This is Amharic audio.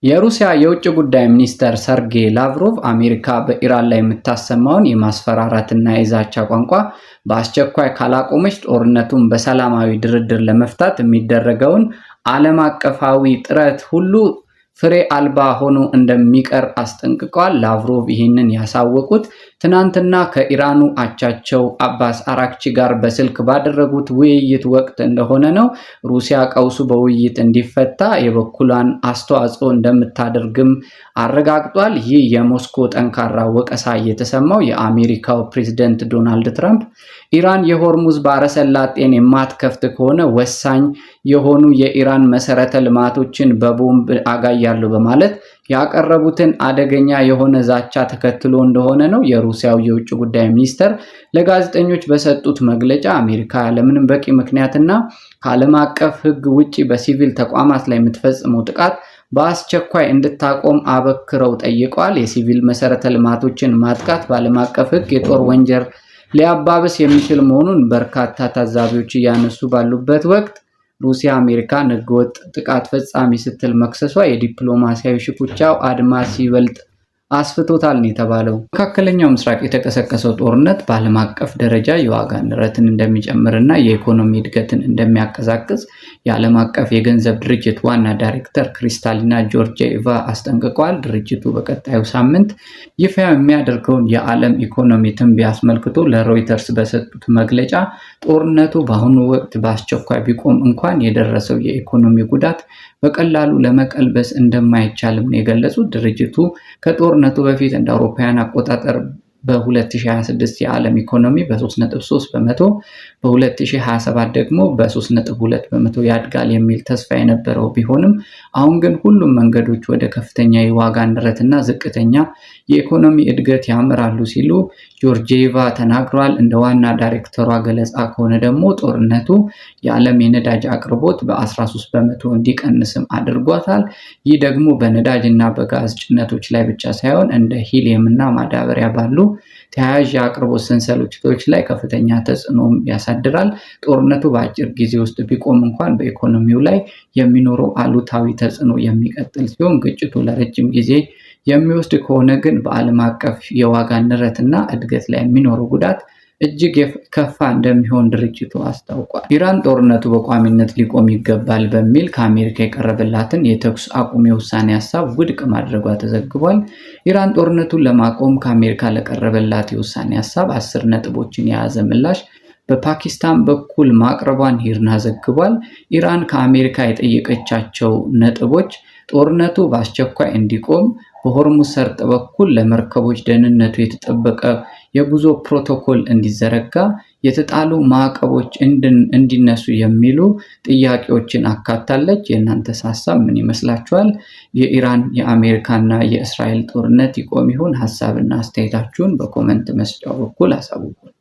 የሩሲያ የውጭ ጉዳይ ሚኒስተር ሰርጌይ ላቭሮቭ አሜሪካ በኢራን ላይ የምታሰማውን የማስፈራራትና የዛቻ ቋንቋ በአስቸኳይ ካላቆመች ጦርነቱን በሰላማዊ ድርድር ለመፍታት የሚደረገውን ዓለም አቀፋዊ ጥረት ሁሉ ፍሬ አልባ ሆኖ እንደሚቀር አስጠንቅቀዋል። ላቭሮቭ ይህንን ያሳወቁት ትናንትና ከኢራኑ አቻቸው አባስ አራክቺ ጋር በስልክ ባደረጉት ውይይት ወቅት እንደሆነ ነው። ሩሲያ ቀውሱ በውይይት እንዲፈታ የበኩሏን አስተዋጽኦ እንደምታደርግም አረጋግጧል። ይህ የሞስኮ ጠንካራ ወቀሳ የተሰማው የአሜሪካው ፕሬዝደንት ዶናልድ ትራምፕ ኢራን የሆርሙዝ ባህረ ሰላጤን የማትከፍት ከሆነ ወሳኝ የሆኑ የኢራን መሰረተ ልማቶችን በቦምብ አጋያለሁ በማለት ያቀረቡትን አደገኛ የሆነ ዛቻ ተከትሎ እንደሆነ ነው። የሩሲያው የውጭ ጉዳይ ሚኒስተር ለጋዜጠኞች በሰጡት መግለጫ አሜሪካ ያለምንም በቂ ምክንያትና ከዓለም አቀፍ ሕግ ውጪ በሲቪል ተቋማት ላይ የምትፈጽመው ጥቃት በአስቸኳይ እንድታቆም አበክረው ጠይቀዋል። የሲቪል መሰረተ ልማቶችን ማጥቃት በዓለም አቀፍ ሕግ የጦር ወንጀል ሊያባብስ የሚችል መሆኑን በርካታ ታዛቢዎች እያነሱ ባሉበት ወቅት ሩሲያ አሜሪካን ህገወጥ ጥቃት ፈጻሚ ስትል መክሰሷ የዲፕሎማሲያዊ ሽኩቻው አድማስ ይበልጥ አስፍቶታል ነው የተባለው። መካከለኛው ምስራቅ የተቀሰቀሰው ጦርነት በዓለም አቀፍ ደረጃ የዋጋ ንረትን እንደሚጨምርና የኢኮኖሚ እድገትን እንደሚያቀዛቅዝ የዓለም አቀፍ የገንዘብ ድርጅት ዋና ዳይሬክተር ክሪስታሊና ጆርጂዬቫ አስጠንቅቀዋል። ድርጅቱ በቀጣዩ ሳምንት ይፋ የሚያደርገውን የዓለም ኢኮኖሚ ትንበያ አስመልክቶ ለሮይተርስ በሰጡት መግለጫ ጦርነቱ በአሁኑ ወቅት በአስቸኳይ ቢቆም እንኳን የደረሰው የኢኮኖሚ ጉዳት በቀላሉ ለመቀልበስ እንደማይቻልም ነው የገለጹት። ድርጅቱ ከጦርነቱ በፊት እንደ አውሮፓውያን አቆጣጠር በ2026 የዓለም ኢኮኖሚ በ3.3%፣ በ2027 ደግሞ በ3.2% ያድጋል የሚል ተስፋ የነበረው ቢሆንም አሁን ግን ሁሉም መንገዶች ወደ ከፍተኛ የዋጋ ንረትና ዝቅተኛ የኢኮኖሚ እድገት ያምራሉ ሲሉ ጆርጂዬቫ ተናግረዋል። እንደ ዋና ዳይሬክተሯ ገለጻ ከሆነ ደግሞ ጦርነቱ የዓለም የነዳጅ አቅርቦት በ13% እንዲቀንስም አድርጓታል። ይህ ደግሞ በነዳጅ እና በጋዝ ጭነቶች ላይ ብቻ ሳይሆን እንደ ሂሊየም እና ማዳበሪያ ባሉ ተያያዥ የአቅርቦት ሰንሰለቶች ላይ ከፍተኛ ተጽዕኖም ያሳድራል። ጦርነቱ በአጭር ጊዜ ውስጥ ቢቆም እንኳን በኢኮኖሚው ላይ የሚኖረው አሉታዊ ተጽዕኖ የሚቀጥል ሲሆን ግጭቱ ለረጅም ጊዜ የሚወስድ ከሆነ ግን በዓለም አቀፍ የዋጋ ንረትና እድገት ላይ የሚኖረው ጉዳት እጅግ የከፋ እንደሚሆን ድርጅቱ አስታውቋል። ኢራን ጦርነቱ በቋሚነት ሊቆም ይገባል በሚል ከአሜሪካ የቀረበላትን የተኩስ አቁም የውሳኔ ሀሳብ ውድቅ ማድረጓ ተዘግቧል። ኢራን ጦርነቱን ለማቆም ከአሜሪካ ለቀረበላት የውሳኔ ሀሳብ 10 ነጥቦችን የያዘ ምላሽ በፓኪስታን በኩል ማቅረቧን ሂርና ዘግቧል። ኢራን ከአሜሪካ የጠየቀቻቸው ነጥቦች ጦርነቱ በአስቸኳይ እንዲቆም፣ በሆርሙዝ ሰርጥ በኩል ለመርከቦች ደህንነቱ የተጠበቀ የጉዞ ፕሮቶኮል እንዲዘረጋ፣ የተጣሉ ማዕቀቦች እንዲነሱ የሚሉ ጥያቄዎችን አካታለች። የእናንተስ ሀሳብ ምን ይመስላችኋል? የኢራን የአሜሪካና የእስራኤል ጦርነት ይቆም ይሆን? ሀሳብና አስተያየታችሁን በ comment መስጫው በኩል አሳውቁን።